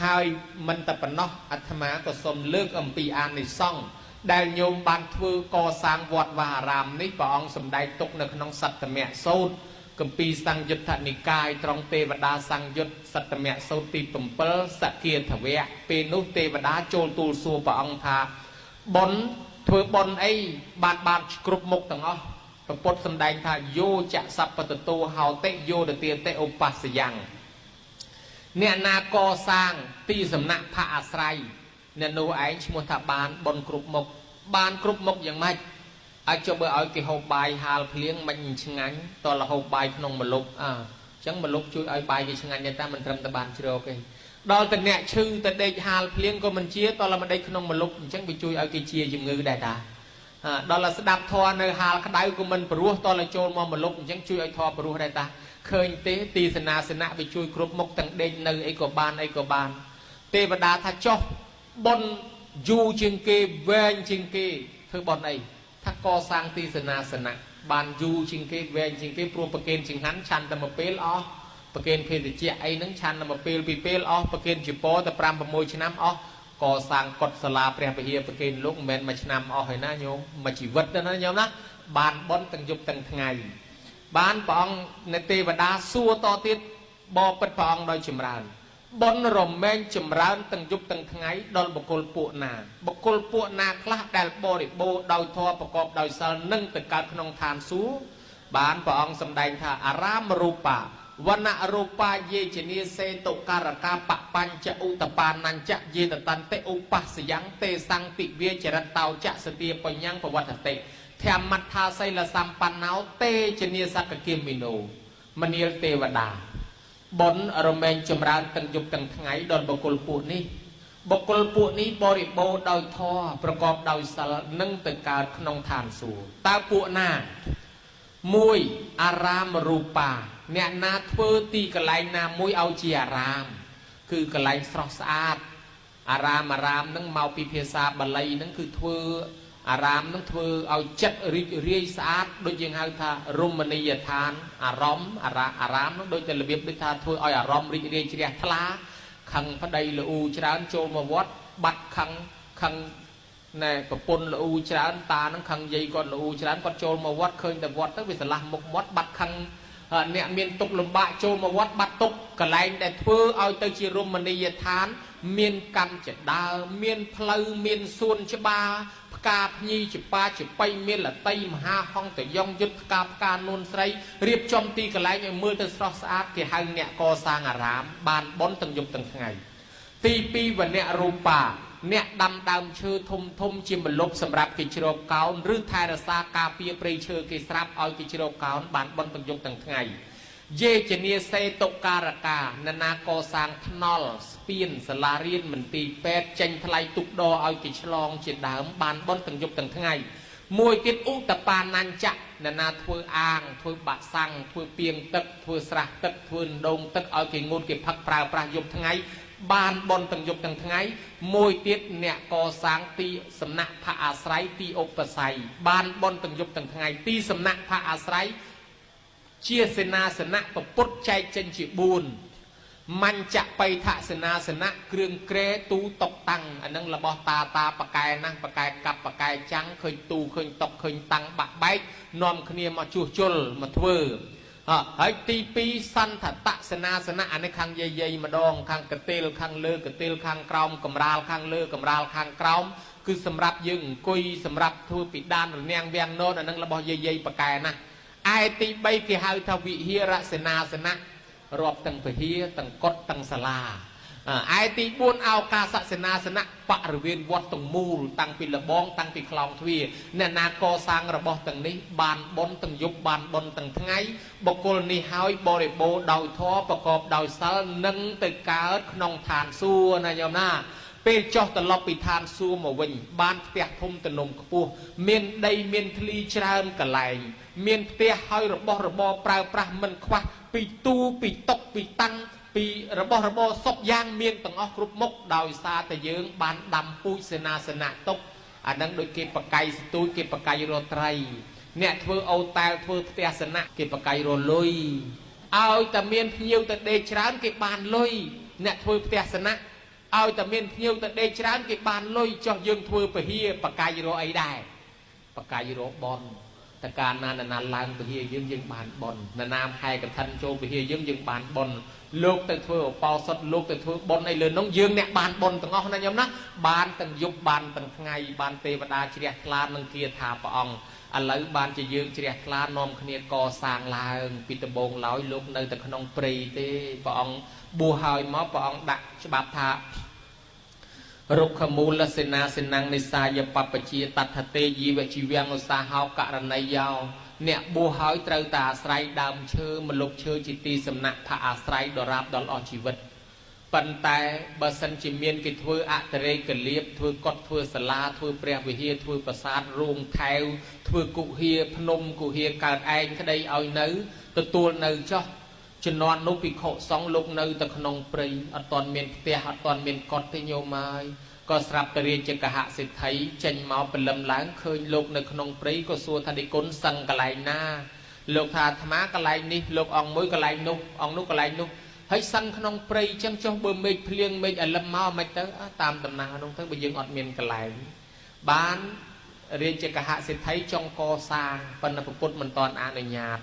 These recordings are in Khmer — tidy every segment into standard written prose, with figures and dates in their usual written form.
ហើយមិនតែប៉ុណ្ណោះអាត្មាក៏សូមលើកអំពីអានិសង្សដែលញោមបានធ្វើកសាងវត្តវាអារាមនេះព្រះអង្គសម្ដែងទុកនៅក្នុងសត្តមសូត្រគម្ពីរសង្យុទ្ធនិកាយត្រង់ទេវតាសង្យុត្តសត្តមសូត្រទី7សគាធវៈពេលនោះទេវតាចូលទូលសួរព្រះអង្គថាបុណ្យធ្វើបុណ្យអីបានបានគ្រប់មុខទាំងអស់ព្រះពុទ្ធសម្ដែងថាយោចសัพពតតោហោតិយោទទាតិឧបស្សយ៉ាងអ្នកណាកសាងទីសំណាក់ផាកអាស្រ័យអ្នកនោះឯងឈ្មោះថាបានបុណ្យគ្រប់មុខបានគ្រប់មុខយ៉ាងម៉េចអាចចុះបើឲ្យគេហូបបាយហាលភ្លៀងមិនឆ្ងាញ់តលហូបបាយក្នុងម្លប់អើអញ្ចឹងម្លប់ជួយឲ្យបាយគេឆ្ងាញ់ដែរតែមិនត្រឹមតែបានជ្រកទេដល់តែអ្នកឈឺទៅដេកហាលភ្លៀងក៏មិនជាតលមកដេកក្នុងម្លប់អញ្ចឹងវាជួយឲ្យគេជាជំងឺដែរតាដល់តែស្ដាប់ធម៌នៅហាលក្តៅក៏មិនព្រោះតលចូលមកម្លប់អញ្ចឹងជួយឲ្យធម៌ព្រោះដែរតាឃើញទេទីសនាសនៈវាជួយគ្រប់មុខទាំងដេកនៅអីក៏បានអីក៏បានទេវតាថាចុះបុណ្យយូរជាងគេវែងជាងគេធ្វើបុណ្យអីថាកសាងទីសនាសនៈបានយូរជាងគេវែងជាងគេព្រោះប្រគេនចង្ហាន់ឆាន់តែមួយពេលអស់ប្រគេនភេទជ្ជៈអីហ្នឹងឆាន់តែមួយពេលពីរពេលអស់ប្រគេនជាពតែ5 6ឆ្នាំអស់កសាងកុដិសាលាព្រះវិហារប្រគេនលោកមិនមែនមួយឆ្នាំអស់ហើយណាញោមមួយជីវិតទៅណាញោមណាបានបុណ្យទាំងយប់ទាំងថ្ងៃបានព្រះអង្គនៃទេវតាសួរតទៀតបបិទ្ធព្រះអង្គដោយចម្រើនបុណ្យរមែងចម្រើនទាំងយប់ទាំងថ្ងៃដល់បុគ្គលពួកណាបុគ្គលពួកណាខ្លះដែលបរិបូរណ៍ដោយធម៌ប្រកបដោយសិលនឹងទៅកើតក្នុងឋានសួគ៌បានព្រះអង្គសម្ដែងថាអារាមរូបាវណ្ណរូបាយេជនីសេតុការកាបបញ្ចឧតបានញ្ចយេតតន្តិឧបស្សយ៉ាងទេសង្ទិវាចរិតតោចសទាបញ្ញੰប្រវត្តិតិធម្មដ្ឋាសីលសម្បណ្ណោទេជនីសកគាមិនោមនាលទេវតាបុណ្យរមែងចម្រើនទាំងយប់ទាំងថ្ងៃដល់បុគ្គលពួកនេះបុគ្គលពួកនេះបរិបូរណ៍ដោយធម៌ប្រកបដោយសិលនឹងទៅកើតក្នុងឋានសួគ៌តើពួកណាមួយអារាមរូបាអ្នកណាធ្វើទីកន្លែងណាមួយឲ្យជាអារាមគឺកន្លែងស្រស់ស្អាតអារាមអារាមនឹងមកពីភាសាបាលីនឹងគឺធ្វើអារាមនឹងធ្វើឲ្យចិត្តរីករាយស្អាតដូចយើងហៅថារមណីយដ្ឋានអារម្មណ៍អារាមនឹងដូចតែរបៀបដូចថាធ្វើឲ្យអារម្មណ៍រីករាយជ្រះថ្លាខឹងប្តីល្អូច្រើនចូលមកវត្តបាត់ខឹងខឹងណែប្រពន្ធល្អូច្រើនតានឹងខឹងយាយគាត់ល្អូច្រើនគាត់ចូលមកវត្តឃើញតែវត្តទៅវាស្រឡះមុខមាត់បាត់ខឹងអ្នកមានទុកលំបាកចូលមកវត្តបាត់ទុកកន្លែងដែលធ្វើឲ្យទៅជារមណីយដ្ឋានមានកម្មចដើមានផ្លូវមានសួនច្បារផ្កាភ្ញីចប៉ាចបៃមានលតីមហាហង្សតយ៉ងយុទ្ធផ្កាផ្កានួនស្រីរៀបចំទីកន្លែងឲ្យមើលទៅស្រស់ស្អាតគេហៅអ្នកកសាងអារាមបានបុណ្យទាំងយប់ទាំងថ្ងៃទី2វណ្ណៈរូបាអ្នកដាំដើមឈើធំធំជាម្លប់សម្រាប់គេជ្រកកោនឬថែរក្សាការពារព្រៃឈើគេស្រាប់ឲ្យគេជ្រកកោនបានបុណ្យទាំងយប់ទាំងថ្ងៃយេជនីសេតុការកានណាកសាងថ្នល់ស្ពានសាលារៀនមន្ទីរពេទ្យចេញថ្លៃទុកដឲ្យគេឆ្លងជាដើមបានបុណ្យទាំងយប់ទាំងថ្ងៃមួយទៀតឧតបានញ្ចៈនណាធ្វើអាងធ្វើបាក់សាំងធ្វើពាងទឹកធ្វើស្រះទឹកធ្វើដងទឹកឲ្យគេងូតគេផឹកប្រើប្រាស់យប់ថ្ងៃបានបុណ្យទាំងយប់ទាំងថ្ងៃមួយទៀតអ្នកកសាងទីសំណាក់ផាកអាស្រ័យទីឧបស័យបានបុណ្យទាំងយប់ទាំងថ្ងៃទីសំណាក់ផាកអាស្រ័យជាសេនាសនៈពពុទ្ធចែកចេញជា4មញ្ចបៃថសេនាសនៈគ្រឿងក្រែទូតុកតាំងអានឹងរបស់តាតាបកែណាស់បកែកាប់បកែចាំងឃើញទូឃើញតុកឃើញតាំងបាក់បែកនាំគ្នាមកជួសជុលមកធ្វើហើយទី2សន្ធតសេនាសនៈអានេះខាងយាយយាយម្ដងខាងកតេលខាងលើកតេលខាងក្រោមកម្រាលខាងលើកម្រាលខាងក្រោមគឺសម្រាប់យើងអង្គុយសម្រាប់ធ្វើពិដានរនាំងវាំងននអានឹងរបស់យាយយាយបកែណាស់ឯទី3គេហៅថាវិហារសេនាសនៈរាប់ទាំងពហិទាំងកុដទាំងសាលាឯទី4ឱកាសសេនាសនៈបរិវេណវត្តទាំងមូលតាំងពីលបងតាំងពីខ្លោងទ្វារអ្នកណាកសាងរបស់ទាំងនេះបានបុណ្យទាំងយប់បានបុណ្យទាំងថ្ងៃបុគ្គលនេះហើយបរិបូរណ៍ដោយធម៌ប្រកបដោយសិលនឹងទៅកើតក្នុងឋានសួគ៌ណាញោមណាពេលចុះត្រឡប់ពីឋានសួគ៌មកវិញបានផ្ទះធំទំនំខ្ពស់មានដីមានធ្លីច្រើនកន្លែងមានផ្ទះហើយរបស់របរប្រើប្រាស់មិនខ្វះពីទូពីតុកពីតាំងពីរបស់របរសពយ៉ាងមានទាំងអស់គ្រប់មុខដោយសារតែយើងបានដាំពូជសេនាសនៈទុកអានឹងដូចគេបកៃស្ទូចគេបកៃរត្រីអ្នកធ្វើអូតែលធ្វើផ្ទះសនៈគេបកៃរលុយឲ្យតែមានភ្ញៀវទៅដេកច្រើនគេបានលុយអ្នកធ្វើផ្ទះសនៈ ឲ្យតែមានភ្ញៀវទៅដេកច្រើនគេបានលុយចុះយើងធ្វើពហិបកាយរកអីដែរបកាយរកបនតកាលណាណាឡើងពហិយើងយើងបានបនណានាហែកឋិនចូលពហិយើងយើងបានបនលោកទៅធ្វើឧបោសថលោកទៅធ្វើបុណ្យអីលើនោះយើងអ្នកបានបុណ្យទាំងអស់ណាញោមណាបានទាំងយប់បានទាំងថ្ងៃបានទេវតាជ្រះថ្លានឹងគាថាព្រះអង្គឥឡូវបានជាយើងជ្រះថ្លានាំគ្នាកសាងឡើងពីដំបូងឡើយលោកនៅតែក្នុងព្រៃទេព្រះអង្គបួសហើយមកព្រះអង្គដាក់ច្បាប់ថារុក្ខមូលសេនាសេនੰនិសាយបពជាតថទេជីវជីវំឧស្សាហោករណីយោអ្នកបួសហើយត្រូវតែអាស្រ័យដើមឈើម្លប់ឈើជាទីសំណាក់ផាអាស្រ័យដរាបដល់អស់ជីវិតប៉ុន្តែបើសិនជាមានគេធ្វើអតិរេកលៀបធ្វើកុដិធ្វើសាលាធ្វើព្រះវិហារធ្វើប្រាសាទរោងថែវធ្វើគុហាភ្នំគុហាកើតឯងក្តីឲ្យនៅទទួលនៅចោះជំនាន់នោះភិក្ខុសង្ឃលោកនៅតែក្នុងព្រៃអត់ទាន់មានផ្ទះអត់ទាន់មានកុដិទេញោមហើយក៏ស្រាប់តែរាជកហសេដ្ឋីចេញមកព្រលឹមឡើងឃើញលោកនៅក្នុងព្រៃក៏សួរថាដេគុណសឹងកន្លែងណាលោកថាអាត្មាកន្លែងនេះលោកអង្គមួយកន្លែងនោះអង្គនោះកន្លែងនោះហើយសឹងក្នុងព្រៃចឹងចុះបើមេឃភ្លៀងមេឃអលឹមមកមិនទៅតាមដំណើរនោះទៅបើយើងអត់មានកន្លែងបានរាជកហសេដ្ឋីចង់កសាងប៉ុន្តែពុទ្ធមិនទាន់អនុញ្ញាត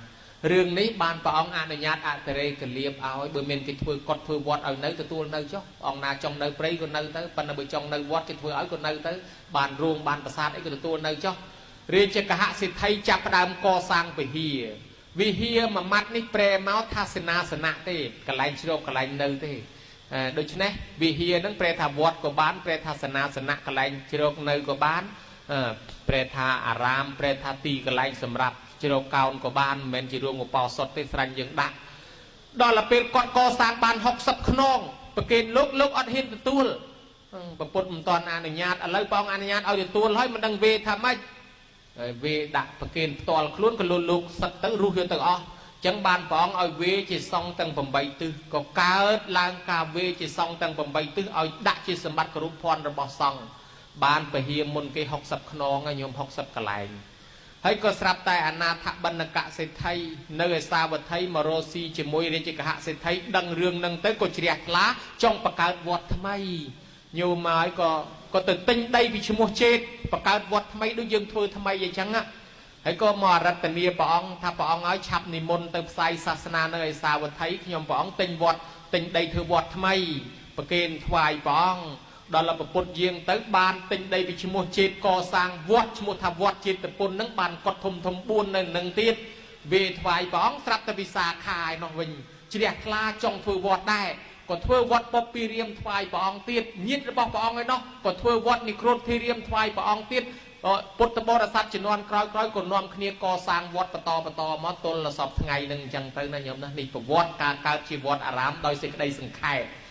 រឿងនេះបានព្រះអង្គអនុញ្ញាតអតិរេកលៀបឲ្យបើមានគេធ្វើកុដិធ្វើវត្តឲ្យនៅទទួលនៅចុះអង្គណាចង់នៅព្រៃក៏នៅទៅប៉ុន្តែបើចង់នៅវត្តគេធ្វើឲ្យក៏នៅទៅបានរួមបានប្រាសាទអីក៏ទទួលនៅចុះរាជកហសេដ្ឋីចាប់ផ្ដើមកសាងវិហារវិហារមួយម៉ាត់នេះប្រែមកថាសេនាសនៈទេកន្លែងជ្រកកន្លែងនៅទេដូច្នេះវិហារនឹងប្រែថាវត្តក៏បានប្រែថាសេនាសនៈកន្លែងជ្រកនៅក៏បានប្រែថាអារាមប្រែថាទីកន្លែងសម្រាប់ជ្រកកោនក៏បានមិនមែនជារួមឧបោសថទេស្រាញ់យើងដាក់ដល់ទៅពេលគាត់កសាងបាន60ខ្នងប្រគេនលោកលោកអត់ហ៊ានទទួលប្រពុតមិនទាន់អនុញ្ញាតឥឡូវព្រះអង្គអនុញ្ញាតឲ្យទទួលហើយមិនដឹងវេថាម៉េចហើយវេដាក់ប្រគេនផ្ទាល់ខ្លួនក៏លោកសឹកទៅរុះយកទៅអស់ចឹងបានព្រះអង្គឲ្យវេជាសង្ឃទាំង8ទិសក៏កើតឡើងការវេជាសង្ឃទាំង8ទិសឲ្យដាក់ជាសម្បត្តិគរុភ័ណ្ឌរបស់សង្ឃបានពហិមុនគេ60ខ្នងហើយញោម60កន្លែងហើយក៏ស្រាប់តែអនាថបណ្ឌកសេដ្ឋីនៅឯសាវត្ថីមករកស៊ីជាមួយរាជកហសេដ្ឋីដឹងរឿងនឹងទៅក៏ជ្រះថ្លាចង់បង្កើតវត្តថ្មីញោមហើយក៏ទៅទិញដីពីឈ្មោះចេតបង្កើតវត្តថ្មីដូចយើងធ្វើថ្មីអញ្ចឹងណាហើយក៏មកអរតនីព្រះអង្គថាព្រះអង្គឲ្យឆាប់និមន្តទៅផ្សាយសាសនានៅឯសាវត្ថីខ្ញុំព្រះអង្គទិញវត្តទិញដីធ្វើវត្តថ្មីប្រគេនថ្វាយព្រះអង្គដល់ពពុទ្ធយាងទៅបានទិញដីពីឈ្មោះចេតកសាងវត្តឈ្មោះថាវត្តចេតពុននឹងបានកត់ធំធំ4នៅនឹងទៀតវេថ្វាយព្រះអង្គស្រាប់តែវិសាខាឯនោះវិញជ្រះថ្លាចង់ធ្វើវត្តដែរក៏ធ្វើវត្តពពពីរាមថ្វាយព្រះអង្គទៀតញាតិរបស់ព្រះអង្គឯនោះក៏ធ្វើវត្តនិក្រូតធីរាមថ្វាយព្រះអង្គទៀតពុទ្ធបរិស័ទជំនាន់ក្រោយៗក៏នាំគ្នាកសាងវត្តបន្តបន្តមកទល់សពថ្ងៃនឹងអញ្ចឹងទៅណាញោមណានេះប្រវត្តិការកើតជាវត្តអារាមដោយសេចក្តីសង្ខេប